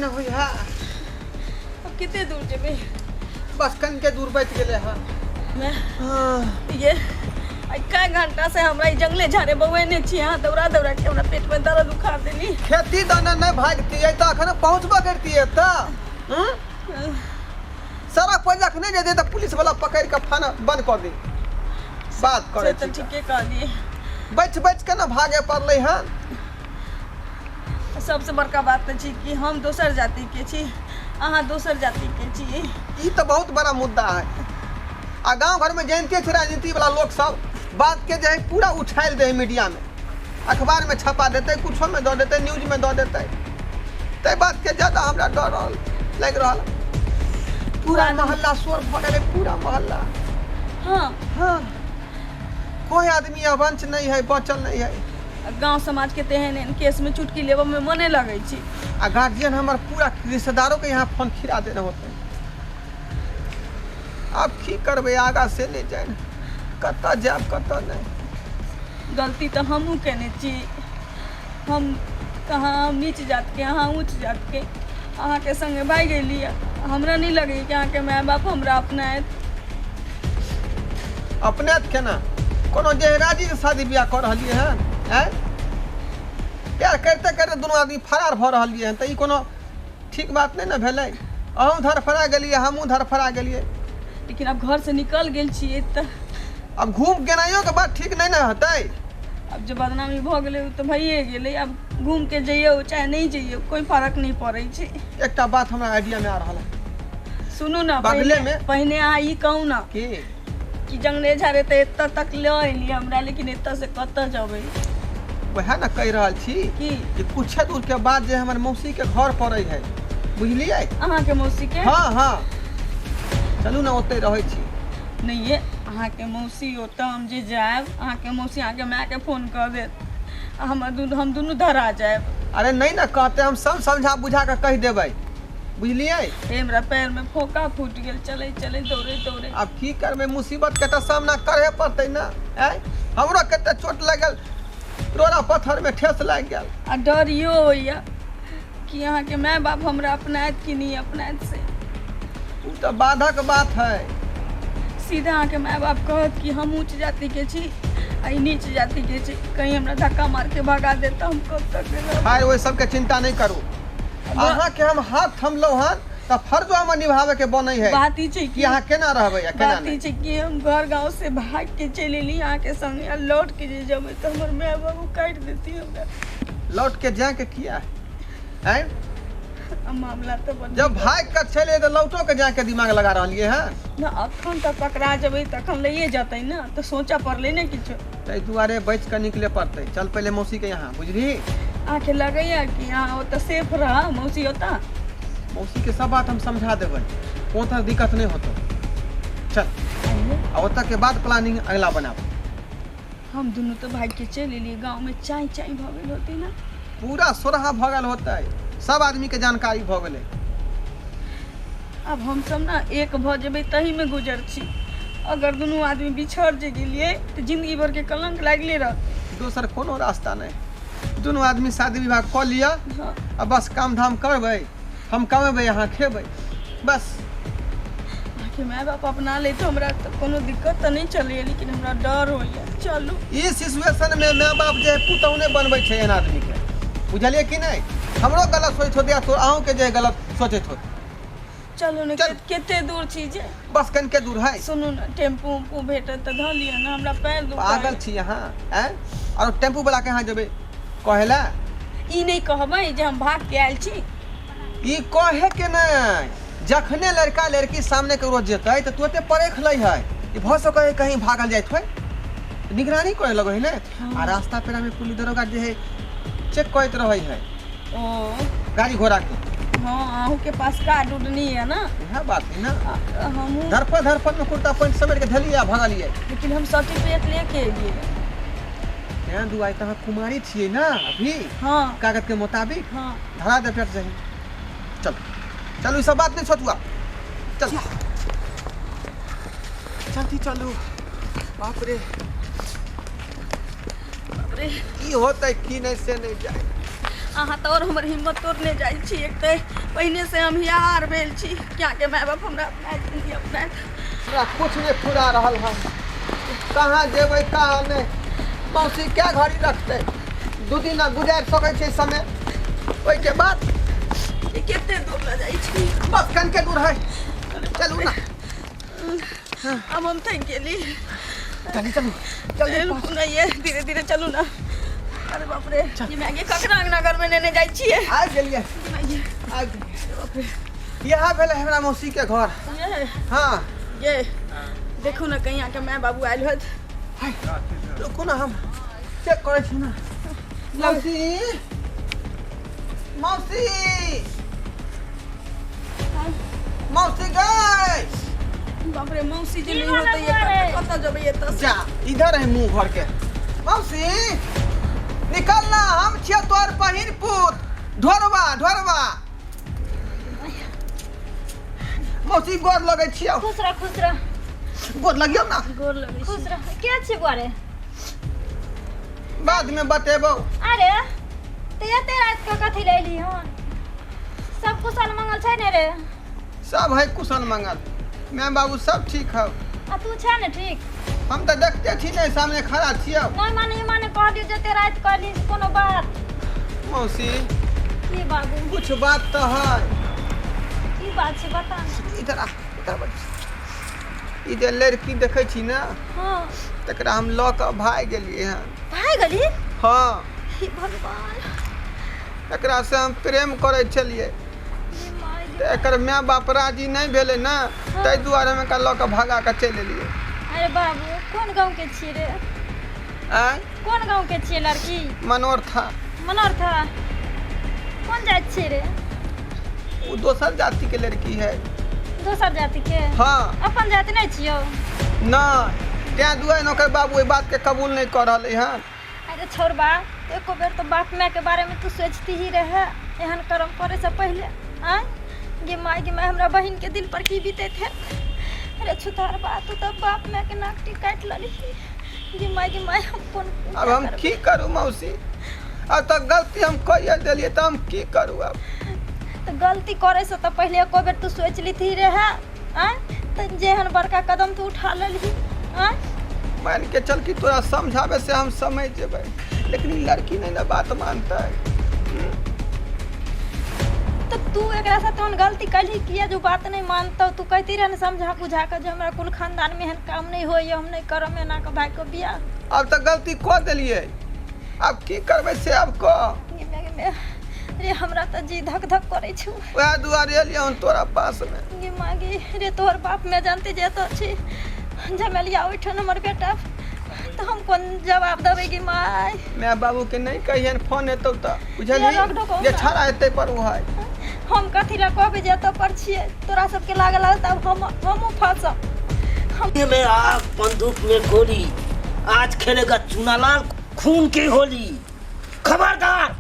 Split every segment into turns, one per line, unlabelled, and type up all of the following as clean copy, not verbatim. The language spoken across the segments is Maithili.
नहि होइ है।
अब कते दूर जेबै?
बस कनिके दूर बचि गेलै हँ।
मैं
हाँ।
ये आइ कए घंटा से हमरा ई जंगले झाड़े बौएने छी अहाँ, दौड़ा दौड़ा के हमरा पेट में दर्द उखाड़ देली।
खेती दाना नहि भागतियै तऽ अखन पहुँचबो करतियै तऽ हूँ? सड़क पर जखने जेतै तऽ पुलिस वाला पकड़ि कऽ फाना बंद कऽ दे बात
से
करै
तऽ
छी।
ठीके कहलियै।
बचि बचि के ने भागे पड़लै हन।
सबसे बड़का बात तऽ छी कि हम दोसर जाति के छी, अहाँ दोसर जाति के छी।
ई तऽ बहुत बड़ा मुद्दा है। आ गांव घर में जानते छै राजनीति वाला लोग सब बात के जे है पूरा उछाल दे है, मीडिया में अखबार में छपा देते, कुछो में दऽ देते, न्यूज में दऽ देते। ताहि बात के ज्यादा हमरा डर रहल लागि रहल। पूरा मोहल्ला शोर भऽ गेलै, पूरा मोहल्ला। हाँ, कोई आदमी अवंश नहीं है, बचल नहीं है।
गांव समाज के तेहन एहन केस में चुटकी लेबऽ में मने लगै छै।
आ गार्जियन हमर पूरा रिश्तेदारों के यहाँ फोन खिरा देने होते। आब की करबै, आगा से नहि जानि कतऽ जायब कतऽ नहि।
गलती तऽ हमहूँ केने छी। हम कहाँ, हम नीच जातके, अहाँ ऊँच जातके, अहाँके संगे भागि गेलियै। हमरा नहि लगैए कि अहाँके माय बाप हमरा अपनायत।
अपनायत केना? कोनो जे राजी से शादी बियाह कऽ रहलियै हन? आँय, प्यार करिते करिते दुनू आदमी फरार भऽ रहलियै हन, तऽ ई कोनो ठीक बात नहि ने भेलै? अहूँ धरफड़ा गेलियै, हमहूँ धरफड़ा गेलियै।
लेकिन आब घरसँ निकल गेल छियै तऽ
आब घूम गेनाइयो के बात ठीक नहि ने हेतै।
आब जे बदनामी भऽ गेलै ओ तऽ भइए गेलै। आब घूम के जइयौ चाहे नहि जइयौ, कोइ फर्क नहि पड़ै छै।
एकटा बात हमरा आइडिया मे आ रहल है।
सुनू ने।
बगले
पहिने
मे-
पहिने अहाँ ई कहू ने
की?
कि जंगले झाड़े तऽ एतऽ तक लऽ एलियै हमरा, लेकिन एतऽ से कतऽ जेबै?
वएह ने कहि रहल छी
की?
कि कुछे दूर के बाद जे हमर मौसी के घर पड़ै है, बुझलियै?
अहाँके मौसी के?
हाँ, चलू ने, ओतै रहै छी।
नहि ये, अहाँके मौसी ओतऽ हम जे जायब, अहाँके मौसी अहाँके मायके फोन कऽ देत आ हमर दुनू, हम दुनू धरा जायब।
अरे नहि ने कहते, हम सब समझा बुझा कऽ कहि देबै, बुझलियै?
हे, हमरा पैरमे फोका फूटि गेल चलै चलै, दौड़े दौड़े।
आब की करबै, मुसीबत के तऽ सामना करहे पड़तै ने। आँय, हमरो कते चोट लागल, रोड़ा पत्थर में ठेस लागि गेल।
आ डर इहो होइए कि अहाँके माय बाप हमरा अपनायत कि नहि अपनायत से।
ओ तऽ बाधक बात है।
सीधा अहाँके माय बाप कहत कि हम ऊँच जातिके छी आ ई नीच जातिके छी, कहीं हमरा धक्का मार के भगा देत तऽ हम कब तक रहब?
खैर, ओहि सबके चिंता नहीं करू। अहाँके हम हाथ थमलहुँ हन तऽ फर्जो हमर निभाबे के बनै है।
बात ई छै
कि अहाँ केना रहबै आ केना
बात ई
नहि।
छै कि हम घर गाँव से भाग के चलि एली अहाँके संगे, आ लौट के जे जेबै तऽ हमर माय बाबू काटि देती हमरा।
लौट के जाके किया है?
आ मामला तऽ बड़
जब भाग के चले तऽ लौटो के जाके दिमाग लगा रहलियै हँ।
ना, अखन तऽ पकड़ा जेबै तखन लैए जेतै ने, तऽ सोचऽ पड़लै ने किछो।
ताहि दुआरे बचि कऽ निकले पड़तै। चल पहिले मौसी के यहाँ, बुझली?
अहाँके लगैए कि अहाँ ओतऽ सेफ रहब मौसी ओतऽ?
मौसी के सब बात हम समझा देबै, कोनो तरह दिक्कत नहि होतौ। चल, आ ओतऽ के बाद प्लानिंग अगला बनाब।
हम दुनू तऽ भागि के चलि एलियै, गाँवमे चाँइ चाँइ भऽ गेल होतै ने?
पूरा सोरहा भऽ गेल होतै, सब आदमी के जानकारी भऽ गेलै।
आब हमसब ने एक भऽ जेबै तहीमे गुजर छी। अगर दुनू आदमी बिछड़ जे गेलियै तऽ जिंदगी भरके कलंक लागले रहतै।
दोसर कोनो रास्ता नहि, दुनू आदमी शादी विवाह कऽ लिअ। आ बस काम धाम करबै, हम कमेबै, अहाँ खेबै, बस।
अहाँके माय बाप अपना ले तऽ हमरा तऽ कोनो दिक्कत तऽ नहि चलैए, लेकिन हमरा डर होइए। चलू।
ई सिचुएशन में माय बाप जे पुतहु नहि बनबै छै एहन आदमी के, बुझलियै कि नहि? हमरो गलत सोचैत होतै आ अहूँके जे गलत सोचैत होत।
चलू ने।
चल।
कते दूर छी जे?
बस कनिके दूर है।
सुनू ने, टेम्पू उम्पू भेटत तऽ धऽ लिअ ने, हमरा पैर दुखाइ।
पागल छी अहाँ? आँय, आरो टेम्पू वाला के यहाँ जेबै कहै लए?
ई नहि कहबै जे हम भाग के आयल छी।
ई कहे के नहि, जखने लड़का लड़की सामने ककरो जेतै तऽ तुरते परख लै है। ई भऽ सकै है कहीं भागल जाइत होइ, निगरानी करे लगै है ने। आ रास्ता पेरा में पुलिस दरोगा जे है चेक करैत रहै है
ओ
गाड़ी घोड़ा के।
हाँ, अहूँ के पास कार्ड उड नहीं है ना?
इएह बात है ना।
हमहूँ
धरपड़ धरपड़ में कुर्ता पैंट समेट के धलियै आ भगलियै।
लेकिन हम सर्टिफिकेट लेके एलियै।
तें दुआरे तऽ अहाँ कुमारी छियै ने अभी?
हाँ।
कागज के मुताबिक धरा दे पेट जाही। चल चलू, ई सब बात नहीं सोचू आब। चल जल्दी चलू। बाप रे।
बाप रे।
की होतै की नहीं से नहीं जाए।
अहाँ तऽ आओर हमर हिम्मत तोड़ने जाइ छी। एक तऽ पहिनेसँ हम हियार भेल छी कि अहाँके माय बाप हमरा अपनायत कि नहि अपनायत।
हमरा कुछ नहि फुरा रहल हन, कहाँ जेबै कहाँ नहि। मौसी कै घड़ी रखतै? 2 दिन गुजारि सकै छै समय, ओहिके बाद
ई कते दूर लऽ जाइ छी?
बस कनिके दूर है, चलू ना।
अब हम थक गेली।
चलू चलू जल्दी।
रुकू ना, ये धीरे धीरे चलू ना। अरे बाप रे, ये मैगी ककरा अंगना घर में लेने जाइ छियै?
आबि गेलियै, आबि गेलियै। इएह भेलै हमरा मौसी के घर।
ये
हाँ।
ये देखू ना, कहीं आके माय बाबू आयल होत।
हाय, रुकू ना, हम चेक करै छी ना। मौसी, मौसी, मौसी गई।
बाप रे, मौसी जे
की
नहीं
भेलै
होतै
बुआ रे?
कतऽ जेबै एतऽ से?
जा, इधर है मुंह घर के। मौसी निकल ना, हम छियै तोहर बहिन पुत ढोरवा। ढोरवा मौसी, गोर लगै छियौ।
खुश रह, खुश रह।
गोर लगियौ ना।
गोर लगै छी।
खुश रह। के छी बुआ रे?
बाद में बतेबौ।
अरे, तऽ एते राति कऽ कथी लए एली हन? सब कुशल मंगल छै ने रे?
सब है कुशल मंगल, माय बाबू सब ठीक हौ।
आ तू छै ने ठीक?
हम तऽ देखते छी ने, सामने खड़ा छियौ।
नहि माने, ई माने कहलियौ जे एते राति कऽ एली से कोनो बात?
मौसी।
की बाबू?
कुछ बात तऽ है।
की बात छै, बता ने।
इधर आ, इधर बैठ। ई जे लड़की देखै छी ने,
हाँ,
तकरा हम लऽ कऽ भागि गेलियै हन।
भागि गेली?
हाँ।
हे भगवान!
एकरा से हम प्रेम करै छलियै।
हे माय गे।
तऽ एकर माय बाप राजी नहि भेलै ने, ताहि दुआरे हम एकरा लऽ कऽ भगा कऽ चलि एलियै।
अरे बाबू, कोन गाँव के छियै रे?
आँय?
कोन गाँव के छियै लड़की?
मनोरथा।
मनोरथा। कोन जाति छियै रे?
ओ दोसर जाति के लड़की है।
दोसर जाति के?
हाँ।
अपन जाति नहि छियौ?
नहि, तें दुआरे ने ओकर बाबू ओहि बातके कबूल नहि कऽ रहलै हन।
अरे छोड़बा, एको बेर तो बाप माय के बारे में तू सोचती ही रहे एहन कर्म करे से पहले। आँय गे माय, गे माय, हमरा बहिन के दिल पर की बीते थे। अरे छुतार बा, तू तो बाप माय के नाक टी काटि ललही। गे माय, गे माय, हम कोन
अब हम
करबै?
की करू मौसी? अब तऽ गलती हम कहिए देलियै, तऽ हम की करू अब?
तऽ गलती करे से तऽ पहले एको बेर तू सोच लीथी रहे। आँय, तऽ जेहन बड़का कदम तू उठा लेलही। आँय,
मान के चल कि तोरा समझाबे से हम समझ जेबै, लेकिन ई लड़की नहीं ना बात मानतै।
तऽ तू एकरा साथ तहन गलती कैलही किया जो बात नहीं मानतौ? तू कहती रहे ने समझा बुझा कऽ जे हमरा कुल खानदान में एहन काम नहीं होइए, हम नहीं करब एना कऽ भागि कऽ बियाह।
अब तऽ गलती कऽ देलियै, आब की करबै से आब कह।
गे माय, गे माय रे, हमरा तऽ जी धक धक करै छौ।
वएह दुआरे एलियै हन तोरा पासमे।
गे माँ गे रे, तोहर बाप माय जानते जे एतऽ छी झमेलिया ओहिठाम हमर बेटा, तऽ हम कोन जवाब देबै गे माय?
माय बाबू के नहीं कहियन, फोन एतौ तऽ बुझलही
रख ढोकौ
जे
ना।
छाड़ा एतै पर ओ है।
हम कथी लए कहबै जे एतऽ पर छियै? तोरा सबके लागल हाल तऽ आब हम हमहूँ फँसब।
में आग, बंदूक में गोली, आज खेलेगा चुनालाल खून की होली। खबरदार,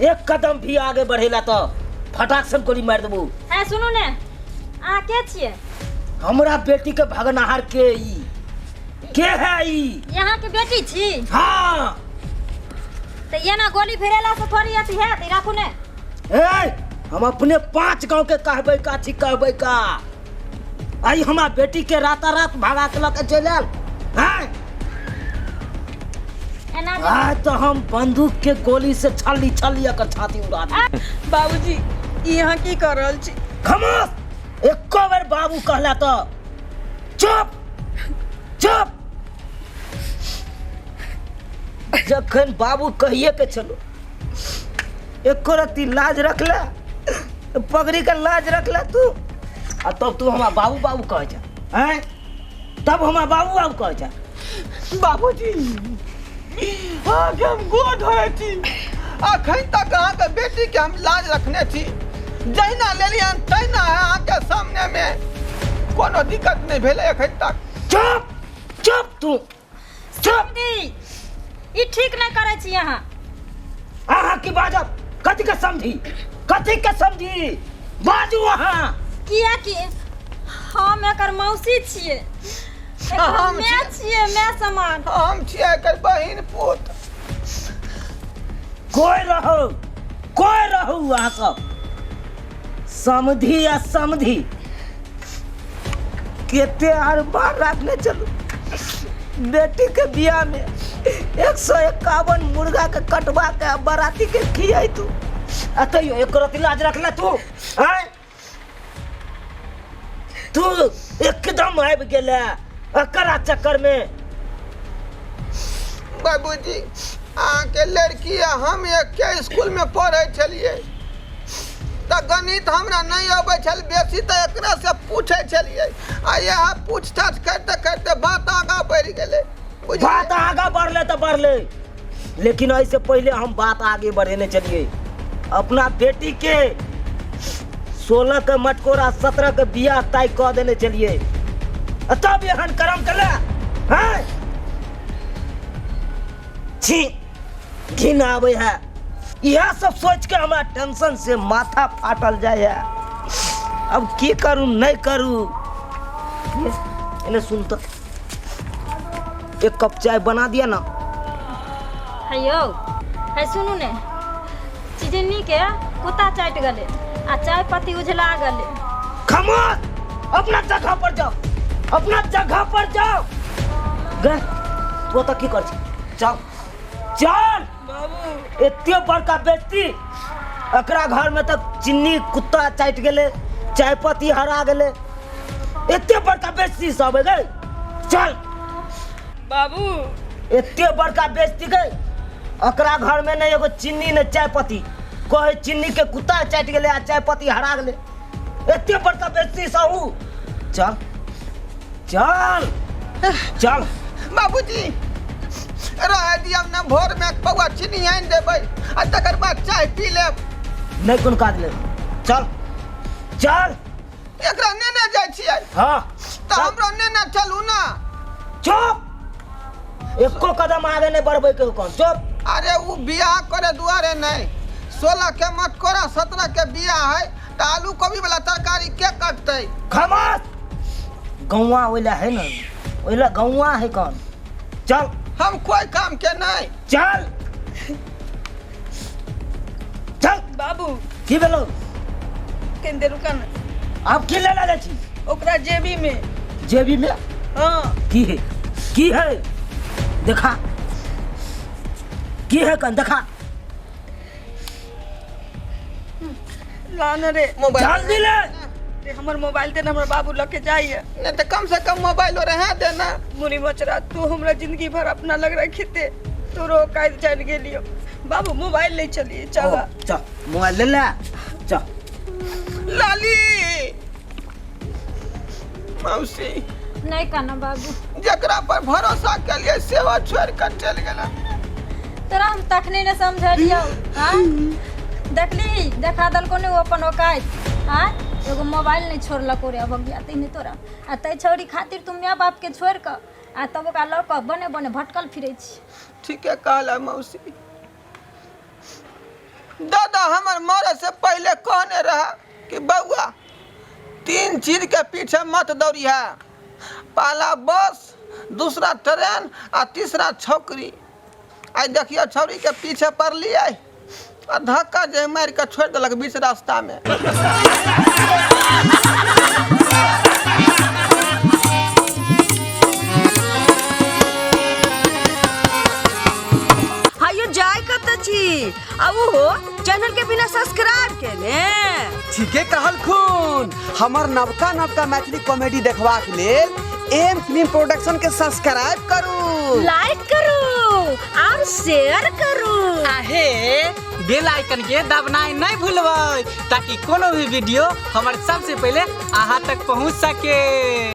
एक कदम भी आगे बढ़ेला तो फटाक से गोली मार देबू।
है, सुनू ने, अहाँ के छियै?
हमरा बेटी के भगनाहार के ई के है ई?
यहाँ के बेटी छी?
हाँ।
तऽ एना गोली फिरेला से थोड़ी अथी हैत। ई राखू ने।
ए, हम अपने 5 गांव के कहबै का छी, कहबै का आई हमरा बेटी के राता रात भगा के लऽ के चलि आयल हैं?
एना जे
आज तो हम बंदूक के गोली से छल्ली छल्ली एकर छाती उड़ा दी।
बाबूजी, ई अहाँ की कऽ रहल छी?
खामोश! एको बेर बाबू कहला तो चुप चुप। जखन बाबू कहिए के चलो, एको रत्ती लाज रखला, पगड़ी के लाज रखला तू, आ तब तू हमरा बाबू बाबू कहै छ हैं? तब हमरा बाबू बाबू कहै छ?
बाबूजी, अहाँके हम गोर धरै छी। अखन तक अहाँके बेटीके हम लाज रखने छी। जहिना लेलियै तहिना है अहाँके सामनेमे, कोनो दिक्कत नहि भेलै अखन तक।
चुप चुप, तू चुप।
समधी, ई ठीक नहि करै छी अहाँ।
अहाँ की बाजब? कथी के समझी, कथी के समझी? बाजू अहाँ।
कियाकि हम एकर मौसी छियै, एकर
हम
माय
छियै।
छियै, माय समान।
हम छियै एकर बहिन पुत।
कोई रहो, कोई रहू अहाँ सब समधि आ समधि केते आर बार राखने चलू बेटी के बियाह में 151 मुर्गा के कटवा के आ बराती के खियाई तू आ तैयो एक रति लाज रखले तू आय तू एकदम आबि गेले एकरा चक्कर में।
बाबूजी अहाँके लड़की आ हम एके स्कूलमे पढ़ै छलियै तऽ गणित हमरा नहि अबै छल बेसी तऽ एकरासँ पूछै छलियै आ इएह पूछताछ करिते करिते बात आगाँ बढ़ि गेलै। बुझलियै?
बात आगाँ बढ़ले तऽ बढ़ले, लेकिन एहिसँ पहिले हम बात आगे बढ़ेने छलियै। अपना बेटी के 16 के मटकोरा 17 के बियाह तय कऽ देने छलियै, आ तब एहन करम केला हैं? छी, घिन आबै है इएह सब सोच के, हमरा टेंशन से माथा फाटल जाय है। अब की करू नहीं करू। एने सुन तो, एक कप चाय बना दिया ना।
हेयौ है, सुनू ने, चिजनी के कुत्ता चाटि गेलै आ चाय पत्ती उझला गेलै।
खामोश, अपना जगह पर जाओ, अपना जगह पर जाओ। गे तू तो की कर छी? चल चल।
बाबू,
एते बड़का बेइज्जती, एकरा घर में तक चिन्नी कुत्ता चाटि गेलै, चाय पत्ती हरा गेलै, एते बड़का बेइज्जती सब है गई। चल।
बाबू,
एते बड़का बेइज्जती गई, एकरा घर में नहीं एगो चिन्नी ने चाय पत्ती, कहे चिन्नी के कुत्ता चाटि गेलै आ चाय पत्ती हरा गेलै। एते बड़का बेइज्जती सहू। चल चल चल।
बाबूजी रह दियौ ने, भोर में एक पौआ चीनी आनि देबै आ तकर बाद चाय पी लेब।
नहीं कोनो काज ले, चल चल।
एकरा नेने जाइ छियै?
हाँ।
तऽ हमरो नेने चलू ने।
चुप, एको कदम आगे नहीं बढ़बै के कौन, चुप।
अरे ओ बियाह करे दुआरे नहीं, 16 के मटकोरा 17 के बियाह है तऽ आलू कोबी वाला तरकारी के कटतै?
खामोश, गौवा ओइला है ना, ओइला गौवा है कौन। चल।
हम कोई काम के नहीं।
चल चल।
बाबू।
की भेलौ?
कनि देर रुका ने।
आब की लेला जाइ छी?
ओकरा जेबी में।
जेबी में?
हाँ।
की है, की है, देखा की है कन, देखा।
ला न रे।
मोबाइल।
जल्दी ले।
रे, हमर मोबाइल दे ने, हमर बाबू लऽ के जाइए।
नहीं तो कम से कम मोबाइल रहे देना।
मुनि मचरा, तू हमरा जिंदगी भर अपना लग रखीते, तोरो औकात जान गेलियो। बाबू, मोबाइल ले चलिए, चल।
चल, मोबाइल ले ले, चल।
लाली मौसी।
नहीं कहना बाबू।
जकरा पर भरोसा के लिए सेवा छोड़ कर चल गेला।
तोरा हम तखने ने समझलियौ। हाँ, देखली, देखा देलको ने ओ अपन औकात। हाँ, एगो मोबाइल नहीं छोड़लको रे अभगिया तहिने तोरा, आ तै छौड़ी खातिर तू माय बाप के छोड़ कऽ आ तब ओकरा लऽ कऽ बने बने भटकल फिरै छी।
ठीके कहला मौसी। दादा हमर मरे से पहले कहने रहा कि बउआ, तीन चीज के पीछे मत दौड़िहा, पहला बस, दूसरा ट्रेन आ तीसरा छौकरी। आइ देखियो, छौरी के पीछे पड़लियै आ धक्का जे मारि के छोड़ि देलक बीच रास्ता में।
हायो, जाय कतऽ छी आ ओहो चैनल के बिना सब्सक्राइब केने?
ठीके कहलखुन। हमर नवका नवका मैथिली कॉमेडी देखबाक लेल एम फिल्म प्रोडक्शन के सब्सक्राइब करू,
लाइक करू और शेयर करू।
आहे बेल आइकन के दबनाइ नहीं भूलबै, ताकि कोनो भी वीडियो हमर सबसे पहले अहाँ तक पहुँच सके।